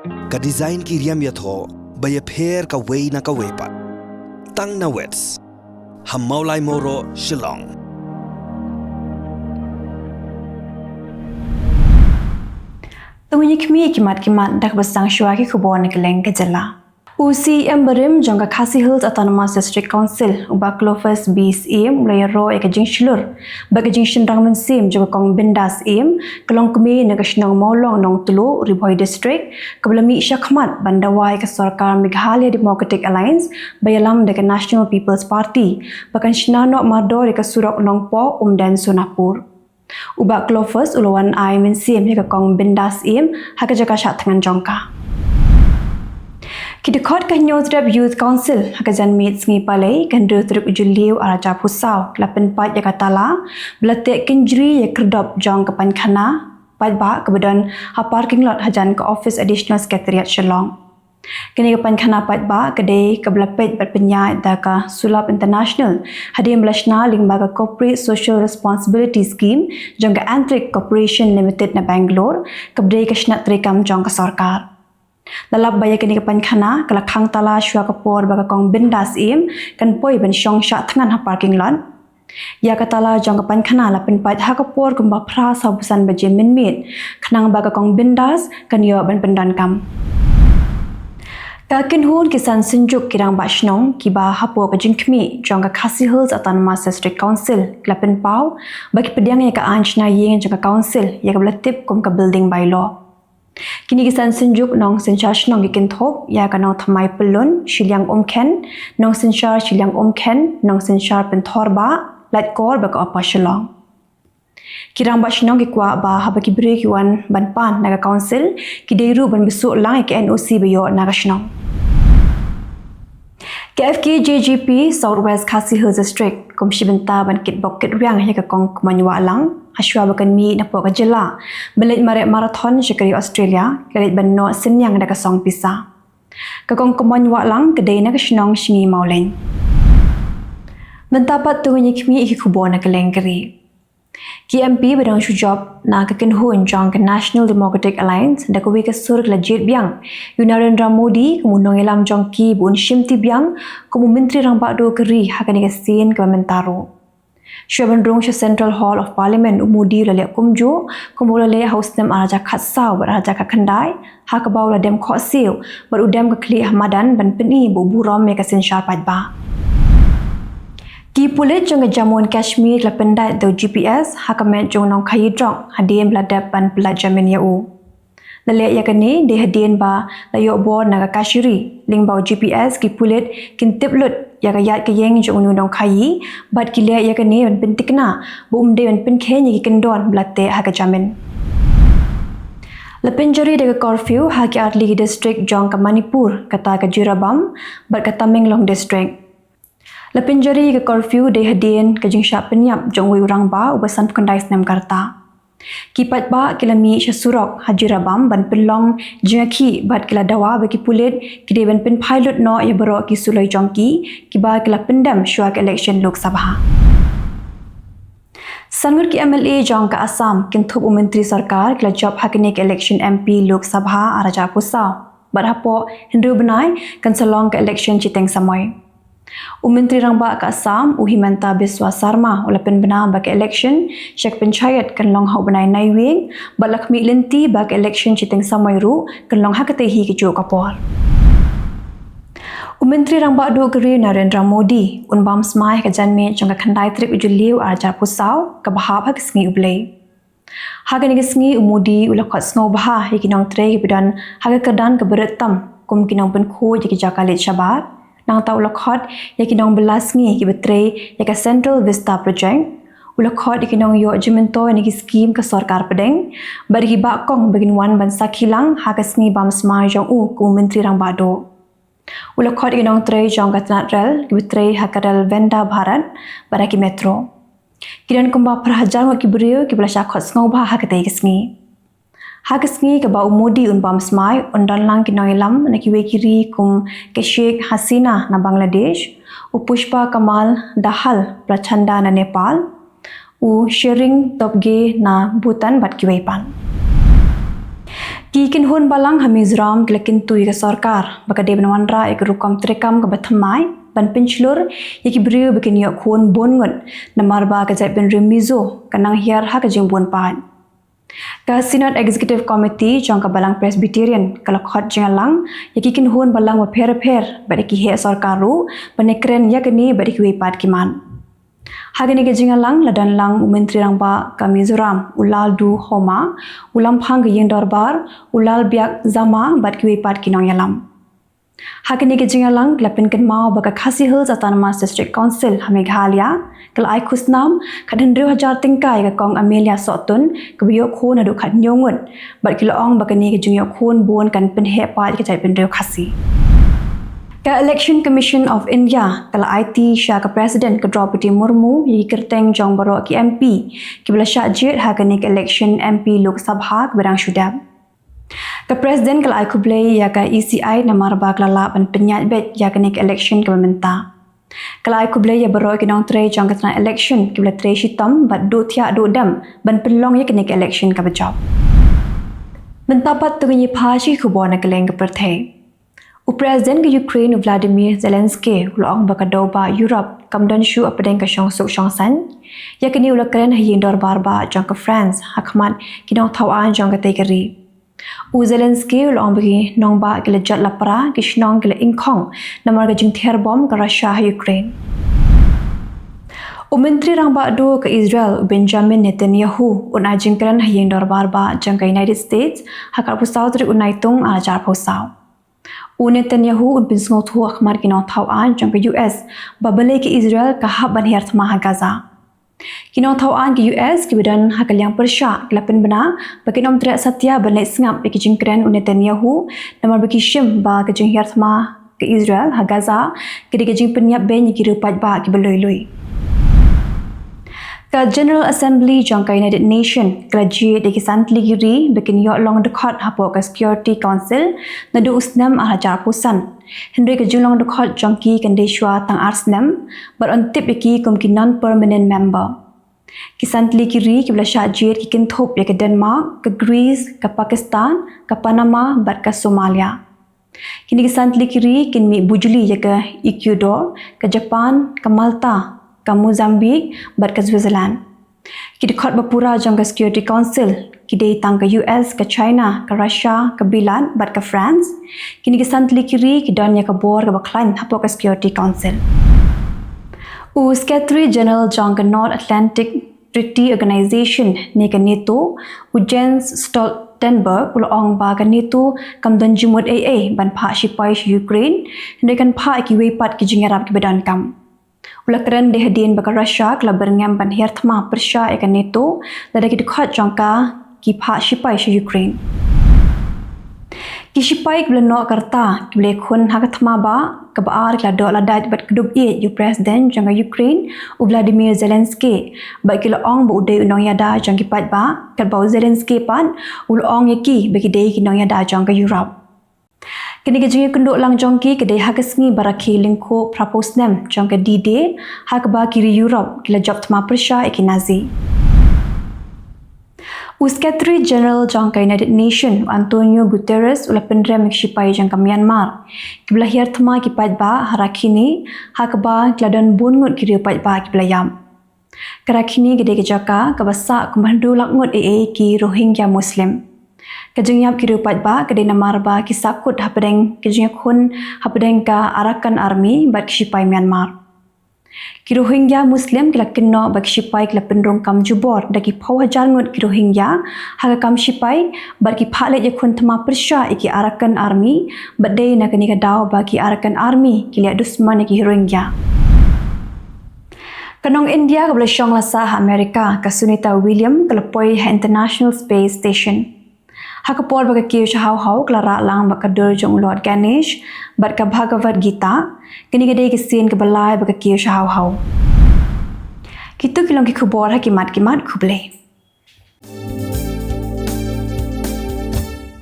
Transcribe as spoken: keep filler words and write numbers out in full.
Ka design ki riam ïathoh ba ïapher kawei na kawei pat. Tang na Wits ha Mawlai Mawroh, Shillong. Tang ïa ki khmih ki mat ki mat da kaba sdang shuwa ki khubor na kylleng ka jylla. U CEM barim jong ka Khasi Hills Autonomous District Council, u Bah Clophas B Syiem, u la ïaroh ïa ka jingshlur bad ka jingshynrang mynsiem jong ka Kong Bindas Syiem, ka longkmie na ka shnong Mawlong Nongtluh, Ri Bhoi District, kaba la mih shakhmat ban dawa ïa ka sorkar Meghalaya Democratic Alliance ba ïalam da ka National People's Party ba kan shna noh mardor ïa ka surok Nongpoh Umden Sonapur. U Bah Clophas u la wan ai mynsiem ïa ka Kong Bindas Syiem ha ka jaka shah thngan jong ka. Ki dkhot ka Hynñiewtrep Youth Council ha ka janmiet Sngi Palei ka hynriew tarik u Jylliew arhajar arphew saw ki la pynpait ïa ka tala ba la teh kynjri ïa ka kyrdop jong ka painkhana paidbah kaba don ha parking lot hajan ka office Additional Secretariat Shillong. Kane ka painkhana paidbah ka dei kaba la peit bad pynïaid da ka Sulabh International hadien ba la shna lyngba ka Corporate Social Responsibility Scheme jong ka Antrix Corporation Limited na Bangalore, kaba dei ka shnat treikam jong ka sorkar. La lap ba ïa kane ka painkhana ka la khang tala shuwa ka por ba ka Kong Bindas Syiem kan poi ban shong shah thngan ha parking lot. Ïa ka tala jong ka painkhana la pynpait ha ka por kumba phra saw phew san baje mynmiet, khnang ba ka Kong Bindas kan ïoh ban pyndonkam. Ka kynhun ki san synjuk ki rangbah shnong kiba hapoh ka jingkhmih jong ka Khasi Hills Autonomous District Council ki la pynpaw ba ki pdiang ïa ka aiñ shna ïing jong ka council ïa kaba la tip kum ka building bylaw. Kine ki san synjuk nongsynshar shnong ki kynthup ïa ka Nongthymmai Pyllun, Shiliang Umkhen, nongsynshar Shiliang Umkhen, nongsynshar Pynthor Bah, Laitkor bad ka Upper Shillong. Ki rangbah shnong ki kwah ba haba ki briew ki wan ban pan na ka council, ki dei ruh ban bisuh lang ïa ka N O C ba ïoh na ka shnong. Ka F K J G P South West Khasi Hills District kum shi bynta ban kitbok kitrwiang ïa ka Kong Kmon Wahlang, hashwa ba kan mih napoh ka jylla ban leit mareh marathon sha ka ri Australia, ka leit ban noh synñiang da ka song pisa. Ka Kong Kmon Wahlang ka dei na ka shnong Shngimawlein. Mynta pat to ngin ïa khmih ïa ki khubor na kylleng ka ri. Ki M P ba dang shu jop na ka kynhun jong ka National Democratic Alliance da kawei ka sur ki la jied biang ïa u Narendra Modi kum u nongïalam jong ki ba un shimti biang kum u Myntri Rangbah Duh ka ri ha kane ka sien kaba mynta ruh. Shuwa ban rung sha Central Hall of Parliament, u Modi u la leh kumjuh kumba u la leh ha u snem arhajar khatsaw bad arhajar khatkhyndai, ha kaba u la dem khohsiew bad u dem ka khlieh ha madan ban pyni ba u burom ïa ka synshar paidbah. Ki pulit jong ka Jammu and Kashmir la pyndait da u G P S ha ka met jong u nongkhaïi drok hadien ba la dep ban pyllait jamin ïa u. La leh ïa kane dei hadien ba la ïoh bor na ka Kashiri, lyngba u G P S ki pulit kin tip lut ïa ka ïaid ka ïeng jong une u nongkhaïi bad ki leh ïa kane ban pynthikna ba um dei ban pynkheiñ ïa ki kyndon ba la teh ha ka jamin. La pynjari da ka curfew ha ki artylli ki district jong ka Manipur, kata ka Jiribam bad ka Tamenglong District. La pynjari ïa ka curfew dei hadien ka jingshah pynïap jong uwei u rangbah uba sanphew khyndai snem ka rta. Ki paidbah ki la mih sha surok ha Jiribam ban pynlong jingïakhih bad ki la dawa ba ki pulit ki dei ban pynphai lut noh ïa baroh ki suloi jong ki kiba ki la pyndem shuwa ka election Lok Sabha. San ngut ki M L A jong ka Assam kynthup u Myntri Sorkar ki la jop ha kane ka election M P Lok Sabha arhajar arphew saw bad hapoh hynriew bnai kan sa long ka election shiteng samoi. U Myntri Rangbah ka Assam, u Himanta Biswa Sarma, u la pynbna ba ka election sha ka panchayat kan long ha u bnai Naiwieng bad la khmih lynti ba ka election shiteng samoi ruh kan long ha katei hi kajuh ka por. U Myntri Rangbah Duh ka ri Narendra Modi un bam smai ha ka janmiet jong ka khyndai tarik u Jylliew arhajar arphew saw kaba hap ha ka Sngi U Blei. Ha kane ka sngi u Modi u la khot sngewbha ïa ki nongtrei kiba don ha ka kyrdan kaba rit tam kum ki nongpynkhuid ïa ki jaka leit shabar. Nangta u la khot ïa ki nongbylla sngi kiba trei ïa ka Central Vista Project. U la khot ïa ki nongïoh jingmyntoi na ki skim ka sorkar pdeng bad ïa ki bahkong ba kin wan ban sakhi lang ha ka sngi bam smai jong u kum u Myntri Rangbah Duh. U la khot ïa ki nongtrei jong ka tnat rel kiba trei ha ka rel Vande Bharat bad ha ki metro. Ki don kumba phra hajar ngut ki briew kiba la shah khot sngewbha ha katei ka sngi. Ha ka sngi kaba u Modi un bam smai un don lang ki nongïalam na kiwei ki ri kum ka Sheikh Hasina na Bangladesh, u Pushpa Kamal Dahal Prachanda na Nepal, u Tshering Tobgay na Bhutan bad kiwei pat. Ki Ki kynhun balang ha Mizoram ki la kyntu ïa ka sorkar ba ka dei ban wanrah ïa ka rukom treikam kaba thymmai ban pynshlur ïa ki briew ba kin ïoh khun bun ngut, namar ba ka jaitbynriew Mizo ka nang hiar ha ka jingbun paid. Ka Synod Executive Committee jong ka Balang Presbyterian ka la khot jingïalang ïa ki kynhun balang bapher bapher bad ïa ki heh sorkar ruh ban ïakren ïa kane bad ïa kiwei pat ki mat. Ha kane ka jingïalang la don lang u Myntri Rangbah ka Mizoram, u Lalduhoma, u Lamphang ka Ïingdorbar, u Lalbiak Zama bad kiwei pat ki nongïalam. Ha kane ka jingïalang la pynkynmaw ba ka Khasi Hills Autonomous District Council ha Meghalaya ka la ai khusnam khathynriew hajar tyngka ïa ka Kong Amelia Sohtun kaba ïoh khun haduh khathynñiew ngut, bad ki la ong ba kane ka jingïoh khun bun kan pynheh paid ïa ka jaitbynriew Khasi. Ka Election Commission of India ka la aiti sha ka President ka Droupadi Murmu ïa ki kyrteng jong baroh ki M P kiba la shah jied ha kane ka election M P Lok Sabha kaba dang shu dep. Ka President ka la ai khublei ïa ka E C I namar ba ka la lah ban pynïaid beit ïa kane ka election kaba mynta. Ka la ai khublei ïa baroh ki nongtrei jong ka tnat election kiba la trei shitom bad duh thiah duh dem ban pynlong ïa kane ka election kaba jop. Mynta pat to ngin ïa phai sha ki khubor na kylleng ka pyrthei. U President ka Ukraine u Vladimir Zelensky u la ong ba ka dewbah Europe kam don shuh hapdeng ka shongsuk shongsaiñ. Ïa kane u la kren ha ïing dorbar bah jong ka France ha khmat ki nongthaw aiñ jong katei ka ri. U Zelensky u la ong ba ki nongbah ki la jot lapra, ki shnong ki la ingkhong namar ka jingther bom ka Russia ha Ukraine. U Myntri Rangbah Duh ka Israel u Benjamin Netanyahu un ai jingkren ha ïing dorbar bah jong ka United States ha ka arphew saw tarik u Naitung ar hajar arphew saw. U Netanyahu un pynsngewthuh ha khmat ki nongthaw aiñ jong ka U S ba balei ka Israel ka hap ban hiar thma ha Gaza. Ki nongthaw aiñ ka U S kiba don ha ka liang pyrshah ki la pynbna ba kin ym treh satia ban leit sngap ïa ki jingkren u Netanyahu namar ba ki shim ba ka jinghiar thma ka Israel ha Gaza ka dei ka jingpynïap beiñ ïa ki riew paidbah kiba lui lui. Ka General Assembly jong ka United Nation ka la jied ïa ki san tylli ki ri ba kin ïoh long dkhot hapoh ka Security Council naduh u snem ar hajar arphew san. Hynrei ka jinglong dkhot jong ki kan dei shuwa tang ar snem bad yn tip ïa ki kum ki non-permanent member. Ki san tylli ki ri kiba la shah jied ki kynthup ïa ka Denmark, ka Greece, ka Pakistan, ka Panama bad ka Somalia. Kine ki san tylli ki ri kin mih bujli ïa ka Ecuador, ka Japan, ka Malta, ka Mozambique bad ka Switzerland. Ki dkhot bapura jong ka Security Council ki dei tang ka U S, ka China, ka Russia, ka Bilat bad ka France. Kine ki san tylli ki ri ki don ïa ka bor kaba khlaiñ hapoh ka Security Council. U Secretary General jong ka North Atlantic Treaty Organization ne ka NATO, u Jens Stoltenberg u la ong ba ka NATO kam don jingmut ei ei ban phah shipai sha Ukraine, hynrei kan phah ïa kiwei pat ki jingïarap kiba donkam. U la kren dei hadien ba ka Russia ka la byrngem ban hiar thma pyrshah ïa ka NATO lada ki dkhot jong ka ki phah shipai sha Ukraine. Ki shipai kiba la noh ka rta kiba la ïakhun ha ka thma bah kaba ar ki la doh ladaid bad kdup ïeit ïa u President jong ka Ukraine u Vladimir Zelensky bad ki la ong ba u dei u nongïada jong ki paidbah, katba u Zelensky pat u la ong ïa ki ba ki dei ki nongïada jong ka Europe. Kane ka jingïakynduh lang jong ki ka dei ha ka sngi ba rakhe lyngkhuh phraphew snem jong ka D-Day ha kaba ki ri Europe ki la jop thma pyrshah ïa ki Nazi. U Secretary General jong ka United Nation u Antonio Guterres u la pynrem ïa ki shipai jong ka Myanmar kiba la hiar thma ïa ki paidbah ha Rakhine ha kaba ki la don bun ngut ki riew paidbah kiba la ïap. Ka Rakhine ka dei ka jaka kaba sah kumba hynriew lak ngut ei ei ki Rohingya Muslim. Ka jingïap ki riew paidbah ka dei namar ba ki sahkut hapdeng ka jingïakhun hapdeng ka Arakan Army bad ki shipai Myanmar. Ki Rohingya Muslim ki la kynnoh ba ki shipai ki la pynrung kam jubor da ki phew hajar ngut ki Rohingya ha ka kam shipai bad ki phah leit ïakhun thma pyrshah ïa ki Arakan Army bad dei na kane ka daw ba ki Arakan Army ki la dusmon ïa ki Rohingya. Ka nong India kaba la shong la sah ha America ka Sunita William ka la poi ha International Space Station. Ha ka por ba ka kiew sha haw haw ka la rah lang bad ka dur jong u Lord Ganesh bad ka Bhagavad Gita, kane ka dei ka sien kaba lai ba ka kiew sha haw haw. Kito ki long ki khubor ha ki mat ki mat, khublei.